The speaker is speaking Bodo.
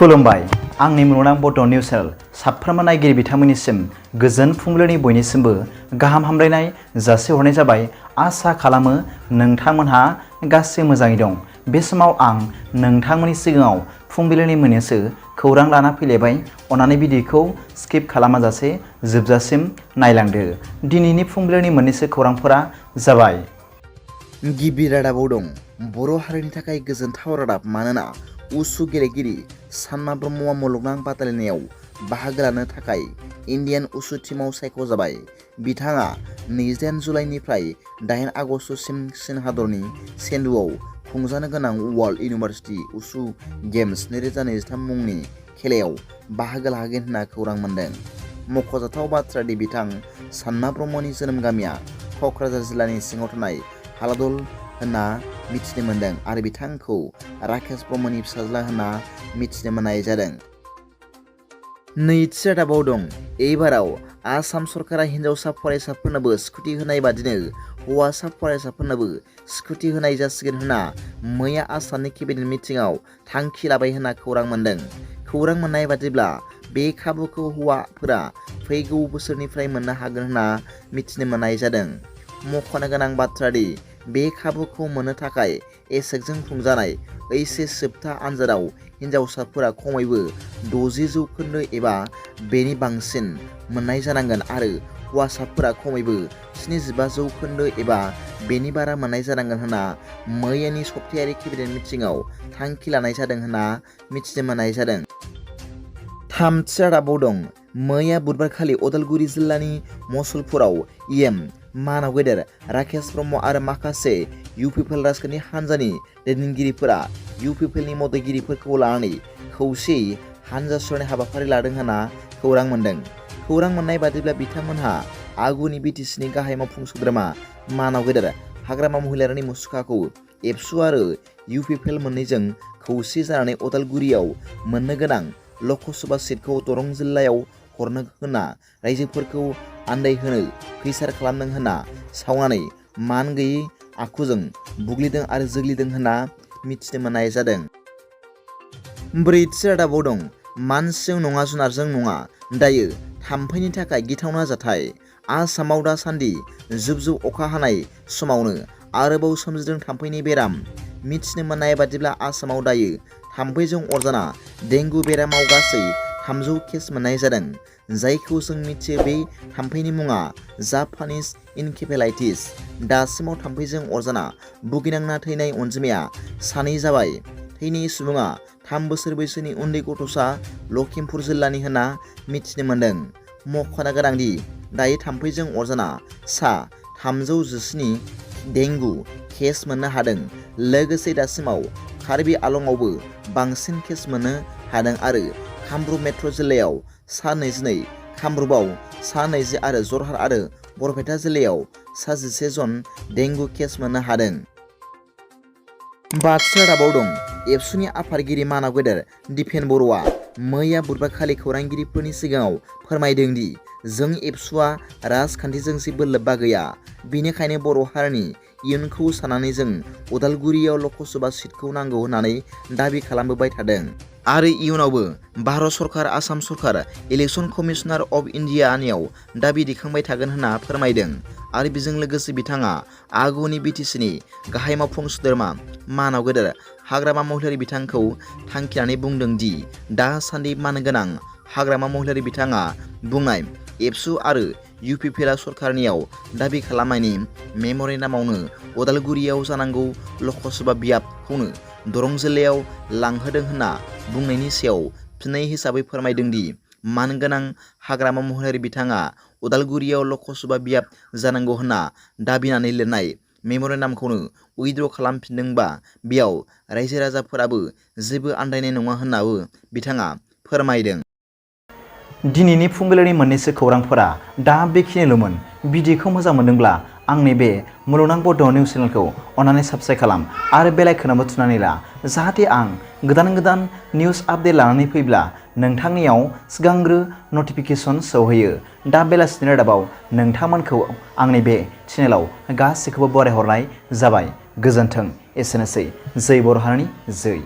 खुलुमबाय आंनि मुलुगनां बड' निउस चेनेल साफ्रोमबो नायगिरि बिथांमोननिसिम गोजोन फुंबिलिनि बयनिसिमबो गाहाम हामलायनाय जासिहरनाय जाबाय। आसा खालामो नोंथांमोनहा गासै मोजाङै दं। बे समाव आं नोंथांमोननि सिगाङाव फुंबिलिनि मोननैसो खौरां लाना फैलायबाय। अन्नानै भिडिअखौ स्किप खालामाजासे जोबजासिम नायलांदो। दिनैनि फुंबिलिनि मोननैसो खौरांफोरा जाबाय। गिबि रादाबाव दं बर' हारिनि थाखाय गोजोनथाव रादाब, मानोना उसु गेलेगिरि सानमा ब्रह्मआ मुलुगनां बादायलायनायाव बाहागो लानो थाखाय इन्डियान उसु टीमाव सायख'जाबाय। बिथाङा 28 जुलाइनिफ्राय 8 आगस्तसिम चीन हादरनि चेंडुआव खुंजानो गोनां वर्ल्ड इउनिभार्सिटी उसु गेम्स 2023 मुंनि खेलायाव बाहागो लागोन होनना खौरां मोन्दों। मख'जाथाव बाथ्रा दि बिथां सानमा ब्रह्मनि जोनोम गामिया क'क्राझार जिल्लानि सिङाव थानाय हालादल होनना मिथिनो मोन्दों आरो बिथांखौ राकेश ब्रह्मनि फिसाज्ला होनना मिथिनो मोननाय जादों। नैथि रादाबाव दं एबाराव आसाम सरकारा हिन्जावसा फरायसाफोरनोबो स्कुटि होनाय बादिनो हौवासा फरायसाफोरनोबो स्कुटि होनाय जासिगोन होनना मैया आसामनि केबिनेट मिटिंआव थांखि लाबाय होनना खौरां मोन्दों। खौरां मोननाय बादिब्ला बे खाबुखौ हौवाफोरा फैगौ बोसोरनिफ्राय मोननो हागोन होनना मिथिनो मोननाय जादों। मख'नो गोनां बाथ्रा दि बे खाबुखौ मोननो थाखाय एसेकजों खुंजानाय ओइचएस जोबथा आनजादाव हिन्जावसाफोरा खमैबो 60% एबा बेनि बांसिन मोननाय जानांगोन आरो हौवासाफोरा खमैबो 75% एबा बेनि बारा मोननाय जानांगोन होनना मैयानि सप्तायारि केबिनेट मिटिंआव थांखि लानाय जादों होनना मिथिनो मोननाय जादों। थामथि रादाबाव दं मैया बुधबारखालि उदालगुरि जिल्लानि मसलपुराव इएम मानाव गेदेर राकेश ब्रह्म आरो माखासे UPPL राजखान्थि हान्जानि दैदेनगिरिफोरा UPPLनि मददगिरिफोरखौ लानानै खौसेयै हान्जा सुरनाय हाबाफारि लादों होनना खौरां मोन्दों। खौरां मोननाय बादिब्ला बिथांमोनहा आगुनि BTCनि गाहाय मावफुं सोद्रोमा मानाव गेदेर हाग्रामा महिलारिनि मुसुखाखौ ABSU आरो UPPL मोन्नैजों खौसे जानानै उदालगुरियाव मोननो गोनां लकसभा सिटखौ दरं जिल्लायाव हरनो होनना रायजोफोरखौ आन्दायहोनो खैसार खालामदों होनना सावनानै मान गैयै आखुजों बुग्लिदों आरो जोग्लिदों होनना मिथिनो मोननाय जादों। ब्रैथि रादाबाव दं मानसिजों नङा जुनारजों नङा, दायो थाम्फैनि थाखाय गिथावना जाथाय। आसामाव दासान्दि जुब जुब अखा हानाय समावनो आरोबाव सोमजिदों थाम्फैनि बेराम। मिथिनो मोननाय बादिब्ला आसामाव दायो थाम्फैजों अरजाना डेंगु बेरामाव गासै 300 केस मोननाय जादों। जायखौ जों मिथियो बे थाम्फैनि मुङा जापानिज इनकेफेलाइटिस। दासिमाव थाम्फैजों अरजाना भुगिनांना थैनाय अनजिमाया 2 जाबाय। थैनाय सुबुङा 3 बोसोर बैसोनि उन्दै गथ'सा लखिमपुर जिल्लानि होनना मिथिनो मोन्दों। मख'नो गोनांदि दायो थाम्फैजों अरजाना सा 317 डेंगु केस मोननो हादों। लोगोसे दासिमाव कार्बि आलंआवबो बांसिन केस मोननो हादों आरो कामरुप मेट्र' जिल्लायाव सा 22, कामरुपआव सा 20 आरो जरहाट आरो बरपेटा जिल्लायाव सा 11 जन डेंगु केस मोननो हादों। बाथि रादाबाव दं एबसुनि आफादगिरि मानाव गेदेर दिपेन बर'आ मैया बुधबारखालि खौरांगिरिफोरनि सिगाङाव फोरमायदों दि जों एबसुआ राजखान्थिजों जेबो लोब्बा गैया, बेनिखायनो बर' हारिनि इयुनखौ साननानै जों उदालगुरियाव लकसभा सिटखौ नांगौ होननानै दाबि खालामबोबाय थादों आरो इयुनावबो भारत सरकार, आसाम सरकार, इलेक्सन कमिशनार अफ इन्डियानियाव दाबि दैखांबाय थागोन होनना फोरमायदों। आरो बेजों लोगोसे बिथाङा आगुनि BTCनि गाहाय मावफुं सोद्रोमा मानाव गेदेर हाग्रामा महिलारि बिथांखौ थांखिनानै बुंदों दि दासान्दि मानगोनां हाग्रामा महिलारि बिथाङा बुंनाय एबसु आरो UPPL सरकारनियाव दाबि खालामनायनि मेम'रेन्डामावनो उदालगुरियाव जानांगौ लकसभा बियाबखौनो दरं जिल्लायाव लांहोदों होनना बुंनायनि सायाव फिन्नाय हिसाबै फोरमायदों दि मानगोनां हाग्रामा महिलारि बिथाङा उदालगुरियाव लकसभा बियाब जानांगौ होनना दाबिनानै लिरनाय मेम'रेन्डामखौनो उइद्र' खालामफिनदोंबा बेयाव रायजो राजाफोराबो जेबो आन्दायनाय नङा होननाबो बिथाङा फोरमायदों। दिनैनि फुंबिलिनि मोननैसो खौरांफोरा दा बेखिनिल'मोन। भिडिअखौ मोजां मोनदोंब्ला आंनि बे मुलुगनां बड' निउस चेनेलखौ अन्नानै साबस्क्राइब खालाम आरो बेल आइकनआवबो थुनानै ला, जाहाथे आं गोदान गोदान निउस आपडेट लानानै फैब्ला नोंथांनियाव सिगांग्रो नटिफिकेसन सौहैयो। दा बेलासिनि रादाबाव नोंथांमोनखौ आंनि बे चेनेलाव गासैखौबो बरायहरनाय जाबाय। गोजोन्थों। एसेनोसै। जै बर' हारिनि जै।